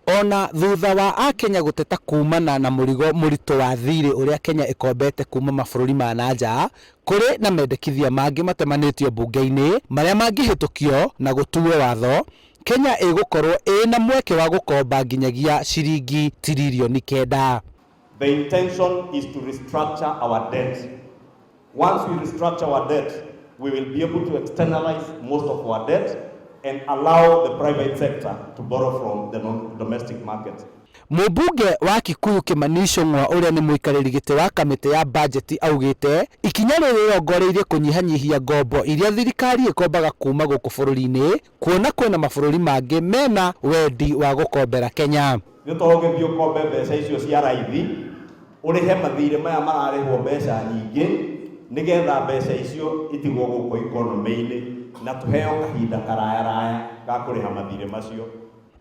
Ona thutha wa Akenya gũteta kumana na mũrigo mũritũ wa thirĩ ũrĩa Kenya ĩkombete kuma mabũrũri ma na nja, kũrĩ na mendekithia mangĩ matemanĩtio mbunge-inĩ marĩa mangĩhĩtũkio na gũtuo watho, Kenya ĩgũkorwo ĩna mweke wa gũkomba nginyagia ciringi tiririoni 9. The intention is to restructure our debt. Once we restructure our debt, we will be able to externalize most of our debt and allow the private sector to borrow from the domestic market. Mũmbunge wa Kikuyu Kimani Ichung'wa ũrĩa nĩ mũikarĩri gĩtĩ wa kamĩtĩ ya bajeti augĩte ikinya rĩrĩ rĩrongoreirie kũnyihanyihia ngombo iria thirikari ĩkombaga kuma gũkũ bũrũri-inĩ, kuona kwĩna mabũrũri mangĩ mena wendi wa gũkombera Kenya. Nĩ to ũgĩthiĩ ũkombe mbeca icio cia raithi, ũrĩhe mathirĩ maya mararĩhwo mbeca nyingĩ, nĩgetha mbeca icio itigwo gũkũ economy-inĩ na tũheo kahinda karaya raya ga kũrĩha mathirĩ macio.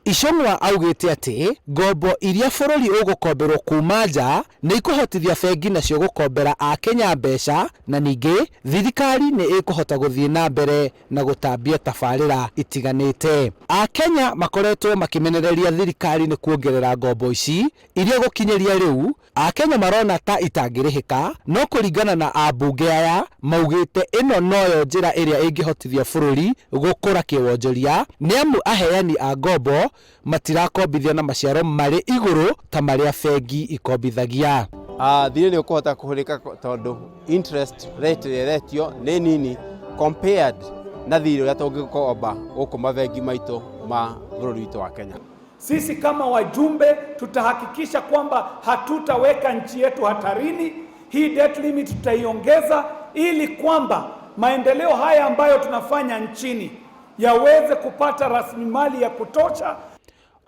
Ichung'wa augĩte atĩ ngombo iria bũrũri ũgũkomberwo kuma nja nĩ ikũhotithia bengi nacio gũkombera Akenya mbeca, na ningĩ thirikari nĩ ĩkũhota gũthiĩ na mbere na gũtambia tabarĩra itiganĩte. Akenya makoretwo makĩmenereria thirikari nĩ kuongerera ngombo ici iria gũkinyĩria rĩu Akenya marona ta itangĩrĩhĩka, no kũringana na ambunge aya maugĩte ĩno noyo njĩra ĩrĩa ĩngĩhotithia bũrũri gũkũra kĩwonjoria, nĩamu aheani a ngombo matirakombithia na maciaro marĩ igũrũ ta marĩa bengi ikombithagia. Thirĩ nĩ ũkũhota kũhũrĩka tondũ interest rate ĩrĩa ĩretio nĩ nini compared na thirĩ ũrĩa tũngĩkomba gũkũ mabengi maitũ ma bũrũri witũ wa Kenya. Sisi kama wajumbe tutahakikisha kwamba hatutaweka nchi yetu hatarini. Hii debt limit tutaiongeza ili kwamba maendeleo haya ambayo tunafanya nchini yaweze kupata rasilimali ya kutosha.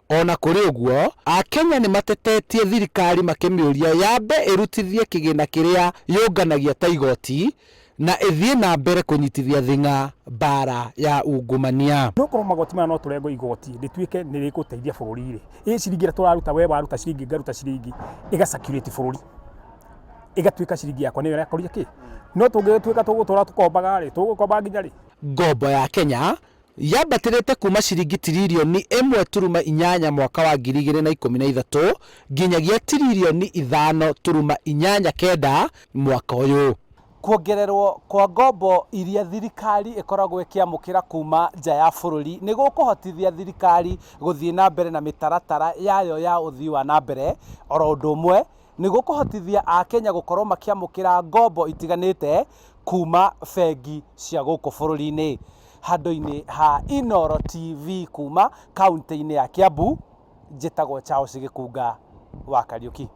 Ona kũrĩ ũguo, Akenya nĩ matetetie thirikari makĩmĩũria yambe ĩrutithie kĩgĩna kĩrĩa yũnganagia ta igoti na ĩthiĩ na mbere kũnyitithia thing'a mbara ya ungumania. No korwo magoti maya no tũrengwo igoti rĩtuĩke nĩ rĩgũteithia bũrũri rĩ, ĩ ciringi ĩrĩa tũraruta, we waruta ciringi, ngaruta ciringi, ĩga circulate bũrũri, ĩgatuĩka ciringi yakwa nĩyo ĩrakũria kĩ. No tũngĩtuĩka tũgũtũra tũkombaga rĩ, tũgũkomba nginya rĩ? Ngombo ya Kenya yambatĩrĩte kuma ciringi tiririoni 1.8 mwaka wa 2013 nginyagia tiririoni 5.89 mwaka ũyũ. Kuongererwo kwa ngombo iria thirikari ĩkoragwo ĩkĩamũkĩra kuma nja ya bũrũri nĩ gũkũhotithia thirikari gũthiĩ na mbere na mĩtaratara yayo ya ũthii wa na mbere. Oro ũndũ ũmwe nĩ gũkũhotithia Akenya gũkorwo makĩamũkĩra ngombo itiganĩte kuma bengi cia gũkũ bũrũri-inĩ. Handũ-inĩ ha Inooro TV kuma kaunti-inĩ ya Kiambu, njĩtagwo Charles Gĩkunga wa Kariũki.